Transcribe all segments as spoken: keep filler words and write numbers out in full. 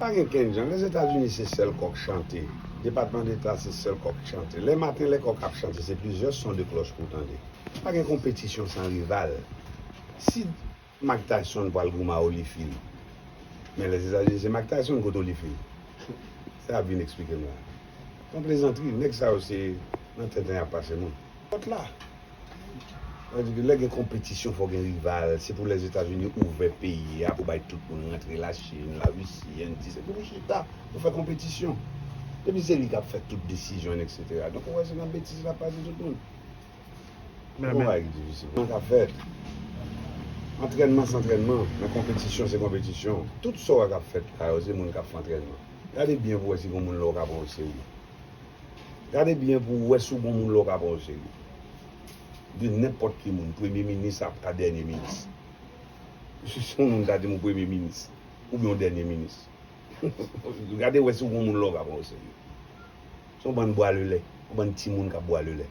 Pa gen kenn jan. Lèzetazini se sèl kòk chante. Depatman Deta se sèl kòk chante. Lè maten, lè kòk ap chante, se plizyè son de klòch pou w tande. Pa gen konpetisyon san rival. Si Mike Tyson pral goumen a Holyfield, men Lèzetazini se Mike Tyson kot Holyfield. Sa y ap vin eksplike m la. Se yon plezantri. Nèg sa yo se nan tenten y ap pase moun. Lòt la. Sa vle di ke lè gen konpetisyon, fò gen rival. Se pou Lèzetazini ouvè peyi a, pou bay tout moun rantre, Lachin, Larisi, Endi. Se pou nou chita, pou fè konpetisyon. Depi se li k ap fè tout desizyon, etsetera. Donk, ou wè, se nan betiz l ap pase tout moun. Men, men. Bagay ki difisil. Kòman k ap fèt? Antrènman se antrènman, men konpetisyon se konpetisyon. Tout sa w wè k ap fèt la yo, se moun k ap fè antrènman. Gade byen pou w wè si gen moun la w ka pran w serye. Gade byen pou w wè si w gen moun la w ka pran w serye. De nenpòt ki moun, premye minis a, a dènye minis. Si se yon moun ka di m ou premye minis, oubyen yon dènye minis. Gade wè si w gen moun la w ka pran w serye. Se yon bann bwa lelè, yon bann timoun k ap bwa lelè.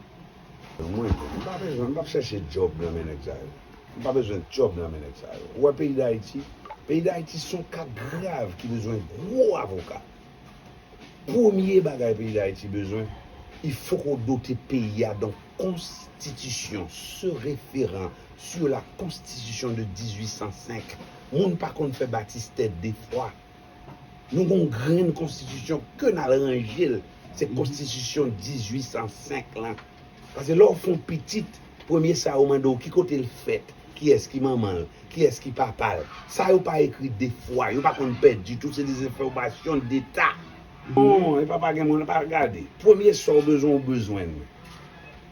Mwen, m pa bezwen, m p ap chèche djòb nan men nèg sa yo. M pa bezwen djòb nan men nèg sa yo. Ou wè peyi Dayiti, peyi Dayiti se yon ka grav ki bezwen gwo avoka. Premye bagay peyi Dayiti bezwen, il faut qu'on dote peyi a d'une constitution se référant sur la constitution de dix-huit cent cinq. Moun pa konn fè batistè de fwa. Nou gon grenn konstitisyon ke n al ranje l, se konstitisyon dizwit san senk lan. Paske lè w fè yon pitit, premye sa yo mande w ki kote l fèt, kiyès ki manman l, kiyès ki papa l. Sa yo pa ekri de fwa, yo pa konn pèdi tou, se de enfòmasyon deta. Bon, e pa pa gen moun pa gade. Premye sa w bezwen, w bezwen l.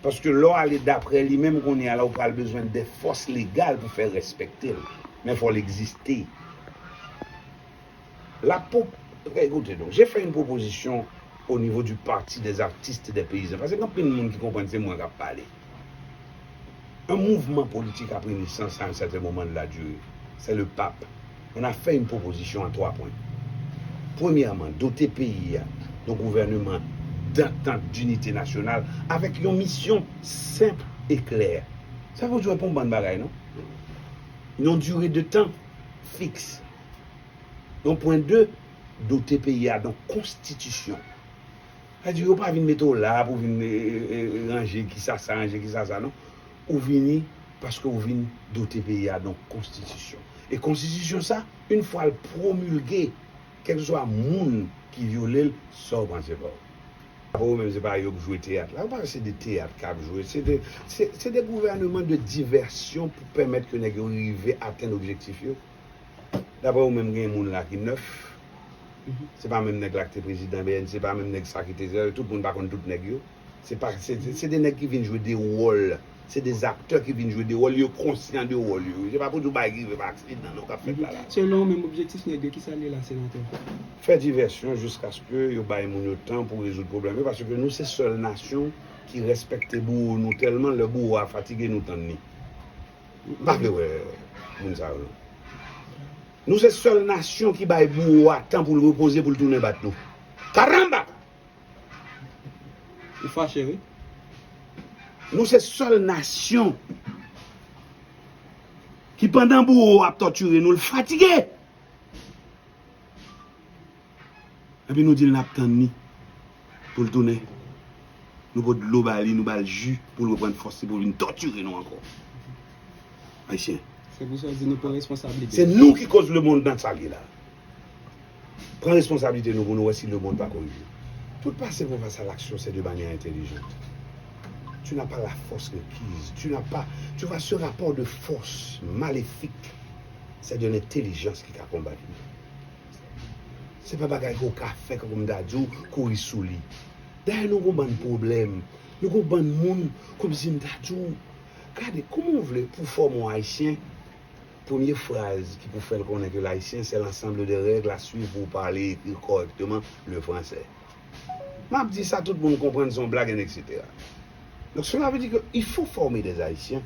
Paske lè w ale daprè li menm kounye a la, ou pral bezwen de fòs legal pou fè respekte l. Men fò l egziste. La po-, écoutez donc, j'ai fait une proposition au niveau du Parti des artistes et des paysans. Paske gen anpil moun ki konprann se mwen k ap pale. Un mouvement politique a pris naissance à un certain moment de la durée. C'est le pape. On a fait une proposition en trois points. Premièrement, doter pays d'un gouvernement d'entente, d'unité nationale avec une mission simple et claire. Sa vle di pou yon bann bagay, non? Yon dire de tan fiks. Yon pwen de, dote peyi a yon konstitisyon. Sa di, yo pa vin mete w la pou vin, e, e, e, ranje kisa sa, ranje kisa sa, non. Ou vini paske ou vin dote peyi a yon konstitisyon. E konstitisyon sa, yon fwa l pwomilge, kèlkeswa moun ki vyole l, sa w panse pa w. Apre ou menm, se pa yo k jwe teyat la. Ou pa wè se de teyat k ap jwe. Se de, se, se de gouvèneman de divèsyon pou pèmèt ke nèg yo rive atenn objektif yo. Daprè ou menm, gen moun la ki nèf. Se pa menm nèg la ki te prezidan B N C, se pa menm nèg sa ki te, tout moun pa konn tout nèg yo. Se pa, se, se, se de nèg ki vin jwe de wòl. Se de aktè ki vin jwe de wòl, yo konsyan de wòl yo. Se pa pou di w bagay ki rive pa aksidan, non, k ap fèt la, la. Selon ou menm, objektif nèg yo, kisa l ye la, senatè? Fè divèsyon jiskaske yo bay moun yo tan pou rezoud pwoblèm yo, paske nou se sèl nasyon ki respekte bouwo nou tèlman, lè bouwo a fatige, nou tann li. M pa vle wè moun sa yo, non. Nou se sèl nasyon ki bay bouwo a tan pou l repoze, pou l tounen bat nou. Karamba! Ou fache, wi. Nou se sèl nasyon ki, pandan bouwo ap tòtire nou, l fatige. Epi nou di l n ap tann li pou l tounen. Nou pot dlo ba li, nou ba l ji pou l reprann fòs li, pou l vin tòtire nou ankò. Ayisyen. Se pou sa w di nou pran responsablite. Se nou ki koz lemonn nan sa l ye la. Pran responsablite nou pou nou wè si lemonn pa korije. Tout pase pou pase a laksyon, c'est de manière intelligente. Tu n'as pas la force requise. Tu n'as pas, tu vois, ce rapport de force maléfique, c'est de l'intelligence ki ka konbat li. Se pa bagay ke w ka fè, kòm m ta di w, kouri sou li. Dayè, nou gon bann pwoblèm. Nou gon bann moun, kòmsi m ta di w, gade, kòman w vle pou fòme yon Ayisyen, premye fraz ki pou fè l konnen ke l Ayisyen, c'est l'ensemble des règles à suivre pour parler et écrire correctement le français. M ap di sa, tout moun konprann, se yon blag, and et cetera. Donc, cela veut dire que il faut former des Haïtiens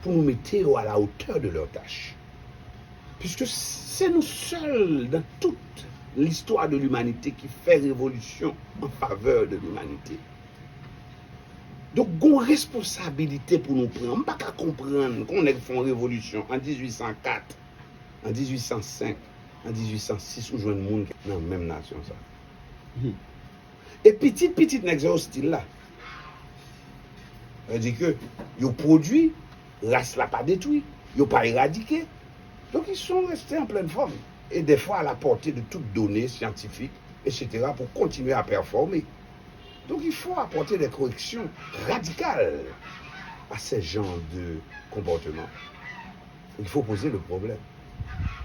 pour nous mettre à la hauteur de leur tâche. Puisque c'est nous seuls dans toute l'histoire de l'humanité qui fait révolution en faveur de l'humanité. Donk, gon responsabilite pou nou pran. M pa ka konprann kon nèg fè yon revolisyon an dizuit san kat, an dizuit san senk, An dizuit san sis, ou jwenn moun ki nan menm nasyon sa. E pitit pitit nèg sa yo still la. Sa vle di ke yo pwodui, ras la pa detwi, yo pa eradike. Donk, ils sont restés en pleine forme. Et des fois à la portée de toute donnée scientifique, et cetera, pour continuer à performer. Donc, il faut apporter des corrections radicales à ces genres de comportements. Il faut poser le problème.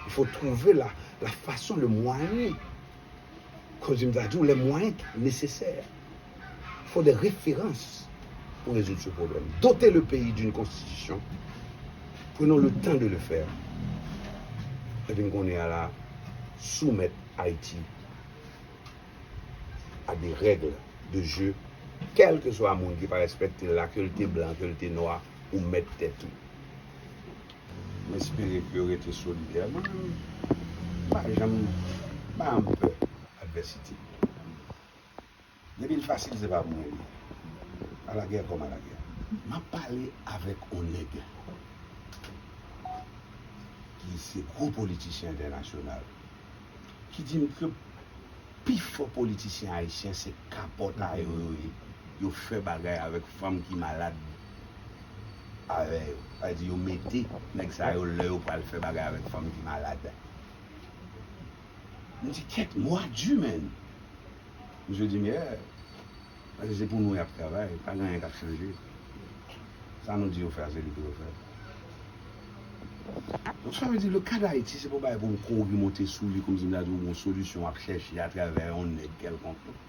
Il faut trouver la, la façon, le moyen, comme je me dis, les moyens nécessaires. Il faut des références pour résoudre ce problème. Doter le pays d'une constitution. Prenons le temps de le faire. Epi n konnen a la soumettre Haïti à des règles de jeu, kèlkeswa moun ki pa respekte l la, ke l te blan, ke l te nwa, ou mèt tèt ou. M espere ke yo rete solidè. Mwen menm, m pa janm, m pa janm pè advèsite. Depi l fasil, se pa pou mwen li ye. Alagè kòm alagè. M ap pale avèk yon nèg ki se gwo politisyen entènasyonal, ki di m ke pi fò politisyen ayisyen se kapòta yo yo ye. Yo fè bagay avèk fanm ki malad avè yo. Sa vle di yo mete nèg sa yo lè yo pral fè bagay avèk fanm ki malad. M di, kèt, mwa di, man. Misye di m, yeah. Paske se pou nou y ap travay, pa gen anyen k ap chanje. Sa nou di yo fè a, se li pou yo fè. Donk, sa vle di, le ka d Ayiti, se pa yon bagay pou m kouri monte sou li, kòmsi m ta di w gon solisyon w ap chèche atravè yon nèg kèlkonk, non.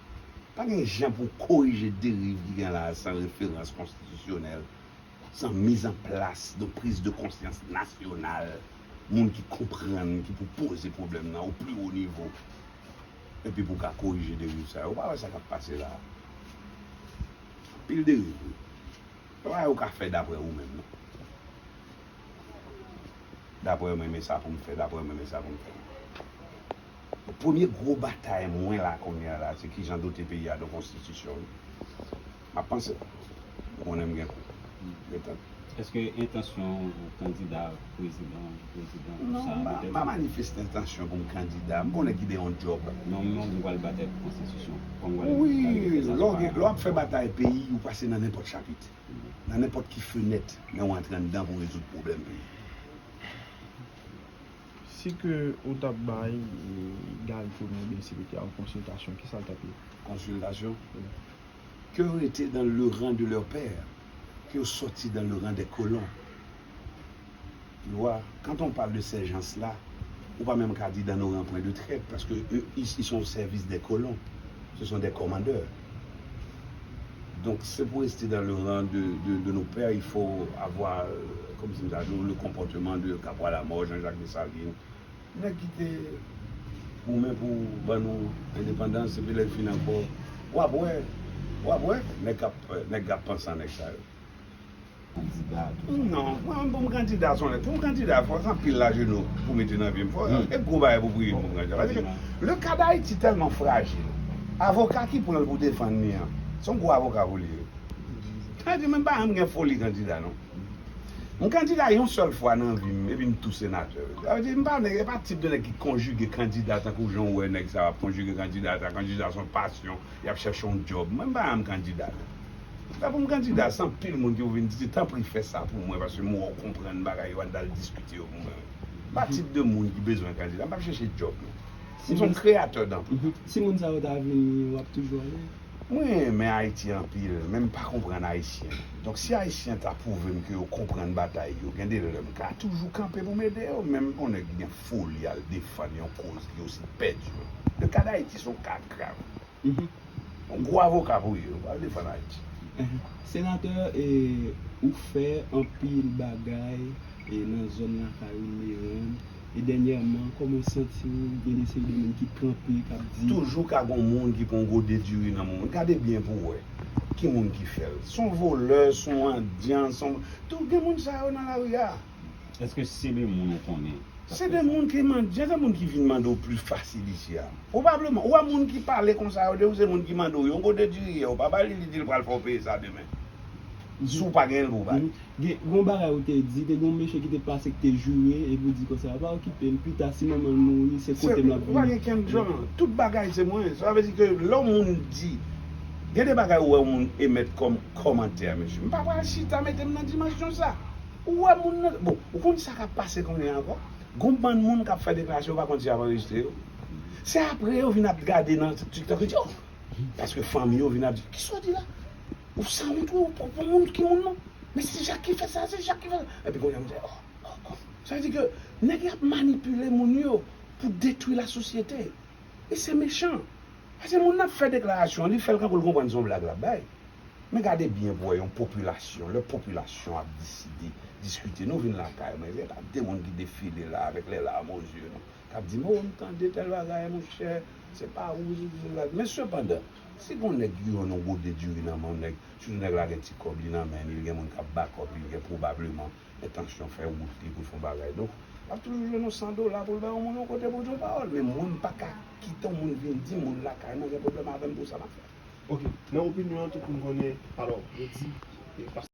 Pa gen jan pou korije deriv ki gen la a san referans konstitisyonèl, san mizanplas de priz de konsyans nasyonal, moun ki konprann, ki pou poze pwoblèm nan o pli wo nivo. Epi pou w ka korije deriv sa yo. Ou pa wè sa k ap pase la a? Anpil deriv, wi. Pa bagay ou ka fè daprè ou menm, non. Daprè mwen, men sa pou m fè, daprè mwen, men sa pou m fè. Premye gwo batay mwen la kounye a la, se kijan dote peyi a de konstitisyon, wi. M ap panse. M konnen m gen kou. Gentan. Èske entansyon ou kandida prezidan, prezidan ou sa, non, m pa, m pa manifeste entansyon pou m kandida. M konnen ki de yon djòb. Non, men ou pral batay pou konstitisyon. Kòm ou pral, wi, lè w gen, lè w ap fè batay peyi, ou pase nan nenpòt chapit. Nan nenpòt ki fenèt, men w antre anndan pou rezoud pwoblèm peyi. Si ke ou t ap bay, e, Gary Conille oubyen si li te a yon konsiltasyon, kisa l t ap ye? Konsiltasyon? Wi. Que rester dans le rang de leur père, que sortir dans le rang des colons. Tu vois, quand on parle de ces gens-là, ou pa menm ka di dans nos rangs point de traite, parce que eux, ils, ils sont au service des colons. Ce sont des commandeurs. Donc, c'est pour rester dans le rang de, de, de nos pères, il faut avoir, euh, comme si nous avions le comportement de Caporal Amor, Jean-Jacques Dessalines. Nèg ki te goumen pou ban nou endepandans, epi lè l fin ankò, w ap wè, w ap wè, nèg k ap, nèg k ap panse a nèg sa yo. Kandida, tou sa. Non, mwen, pou m kandida, se yon lè. Pou m kandida, fò se anpil lajenou pou mete nan vye m. Fò, hmm, e gwo bagay pou priye m pou m kandida. Paske le ka d Ayiti tèlman frajil. Avoka ki pran l pou defann li an, se yon gwo avoka pou li ye. Sa vle di, mwen pa janm gen foli kandida, non. M kandida yon sèl fwa nan vi m, epi m tou senatè. Sa vle di, m pa nèg, e pa tip de nèg ki konjige kandida tankou jan w wè nèg sa yo ap konjige kandida, sa kandida se yon pasyon, y ap chèche yon djòb. Mwen, m pa janm kandida, non. Sa pou m kandida, se anpil moun ki pou vin di, tanpri fè sa pou mwen, paske m wè w konprann bagay yo, ann al diskite yo pou mwen. M pa tip de moun ki bezwen kandida, m p ap chèche djòb, non. M se yon kreyatè danpri. Mhm. Si moun sa yo ta vini, w ap toujou ale? Mwen renmen Ayiti anpil, men m pa konprann Ayisyen. Donk, si Ayisyen ta pwouve m ke yo konprann batay yo, gen de lè m ka toujou kanpe pou m ede yo, men m pa yon nèg ki gen foli al defann yon koz ki osi pèdi. Le ka d Ayiti se yon ka grav. Mhm. Yon gwo avoka pou ye, yo pral defann Ayiti. Mhm. Senatè, e, ou fè anpil bagay, e, nan zòn lakay ou, Leon. E dènyèman, kòman w santi w? Gen de seri de moun ki kanpe, k ap di. Toujou ka gen yon moun ki pran yon gode diri nan men w. Gade byen pou w wè ki moun ki fè l. Se yon vòlè, se yon andyan, se yon, tou gen moun sa yo nan lari a. Èske se de moun ou konnen? Se de moun ki mandye, se moun ki vin mande w pli fasil isi a. Pwobableman, ou wè moun ki pale konsa yo de ou, se moun ki mande w yon gode diri yè, ou pa ba li, li di l pral fè w peye sa demen. Si w pa genyen l pou w pa. Gen yon bagay ou te di, te gen yon mesye ki te pase ki te jire epi w di konsa pa okipe l, pita si manman l mouri se kote m l ap vini. Ou pa gen kenn jan. Tout bagay se mwen. Sa vle di ke lè yon moun di, gen de bagay ou wè yon moun emèt kòm kòmantè, mesye, m pa pral chita mete m nan dimansyon sa. Ou wè moun nan, bon, ou konn sa k ap pase kounye a ankò? Gon bann moun k ap fè deklarasyon, yo pa konn si y ap anrejistre yo. Se apre yo vin ap gade nan TikTok, yo di, oh! Paske fanmi yo vin ap di, kisa w di la? Ou sanwont wi, ou pwòp moun ki moun non. Men se Jacques ki fè sa, se Jacques ki fè sa. Epi kounye a m di, oh, oh, oh. Sa vle di ke nèg y ap manipile moun yo pou detwi lasosyete. E se mechan. Paske moun nan ap fè deklarasyon, li fè l kankou l konprann se yon blag l ap bay. Men gade byen pou wè yon popilasyon, lè popilasyon ap deside, diskite, nou vin lakay mwen, gen de moun ki defile la avèk les larmes aux yeux, non. K ap di m, oh, m tande tèl bagay, monchè, se pa ou, se, se, se. Men sepandan, si gon nèg ki jwenn yon gode diri nan men yon nèg, sitou nèg la gen ti kòb li nan men li, li gen moun k ap bakòp li, li gen pwobableman entansyon fè wout li pou l fè yon bagay. Donk, l ap toujou jwenn yon san dola pou l bay yon moun yon kote pou l di yon pawòl. Men mwen, m pa ka kite yon moun vin di moun lakay mwen gen pwoblèm avè m pou sa m ap fè. Ok, nan opinyon an, tout moun konnen, alò, yo di, e,